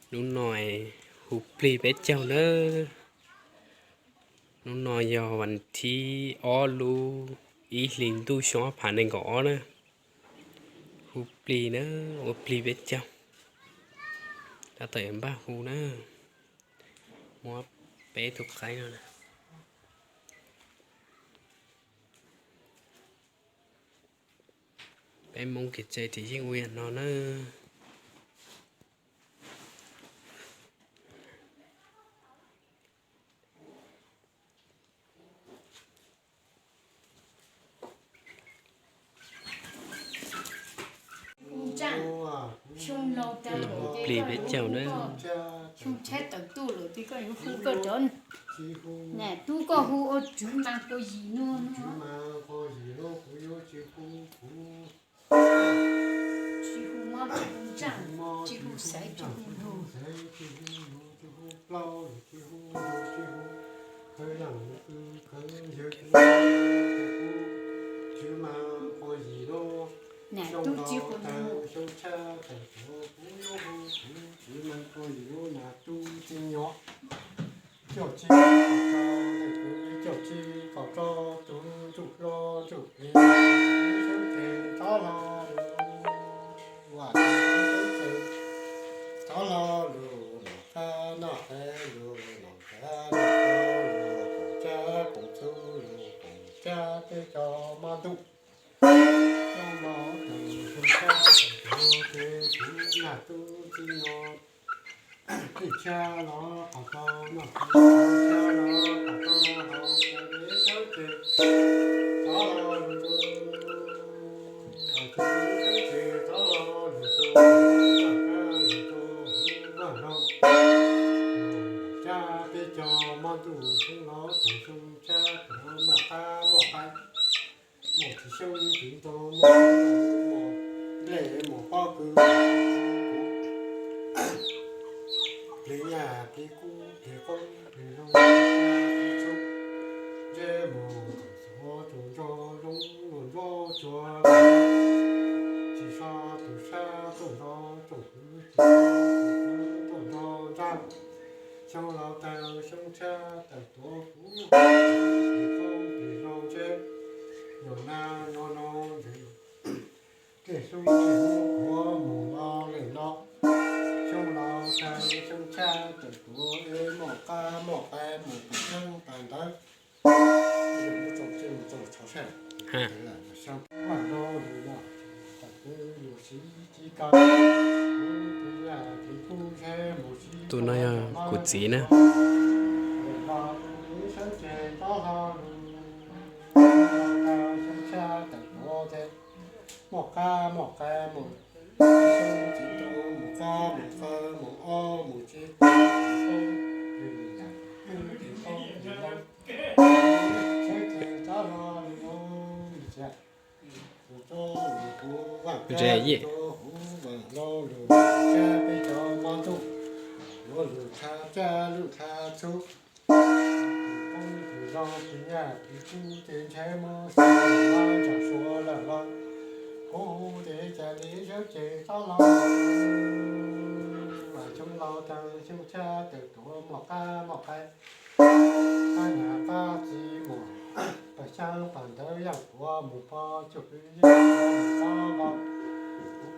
Hnub no hu plig peb caug nawb. Hnub no yog vas thib ob lub ib hlis ntuj xyoo ob phav nees nkaum ob na. Hu plig na, ua plig peb caug. Tab tom yuav npaj hu na. Muab peb tus qaib no na. Peb Hmoob kev tsev ces yeej ua yam no na. Plig peb caug na. Xyoo tshaib tawm tuaj lawm tiag, koj yuav hu koj cov niam tub koj hu ua tswv mas kua yim no. Tsis hu mob, tsis hu ntsaj, tsis hu xaiv, tsis hu lug. Niam tub tsis hu lug. Coj tsis, coj tsis kom tso tus ntsuj hlo ntsuj plig, sawv tsees rov hlo lug, ua sawv tsees rov hlo lug, noj qab noj qab lug, noj qab noj qab lug, koom tsab koom txhu lug, koom tsab peb cov mob ntuj. Coj los tawm xyoo tshiab tawm tuav ces kuv niam tub txiv no, plig tshiab los qhov tau noj, plig tshiab los qhov tau haus, ces sawv tsees rov hlo lug, ces sawv tsees rov hlo lug rau, rov hlo lug rau vaj loog, tsab peb cov mob ntuj, xyoo los tawm xyoo tshiab tuav, noj qab noj qab, mus tsis xyoob tsis ntoo, mus nplej mus pob kws, plig nyaj plig kub plig qoob plig loo, plig txhub, ntsej muag txuas tsuag ntso zoo, luag ntsuag tsuag, tsis so tus sab tuaj nrog tsoom kwv, tsis so tus kwv tuaj nrog nrab. Xyoo laus tawm xyoo tshiab tawm tuav kuv, plig qoob plig loo ntsej, nyuam nag nyuam noog ntws, dlej hlub dlej hlub kuv mus los leej no. Xyoo laus tawm xyoo tshiab tawm tuav es moj qab moj qai mus pam neeb pam ntawv. Tus no yog kuv txiv na. Moj qab moj qai mus, mus qab mus qai mus ob mus tsev, Xyoo laus tawm xyoo tshiab tawm tuav moj qab moj qai, qab niam qab txiv mus pam xyab pam ntawv, yaaj tuav mus pog tsuj pw yeej tuav mus pog vau,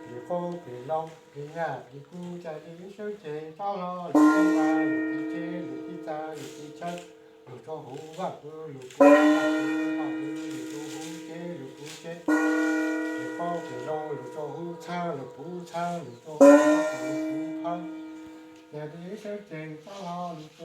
plig qoob plig loo plig nyaj plig kub ca li sawv tsees rov hlo lug tib vaj lug tib tsev lug tib txaj lug tib chaw, lug rua huv vaj pw lug puv vaj pw, vaj pw lug rua huv tsev lug puv tsev, plig qoob plig loo lug rua huv txhaab lug puv txhaab lug rua huv lug puv phab, ca li sawv tsees rov hlo lug pw.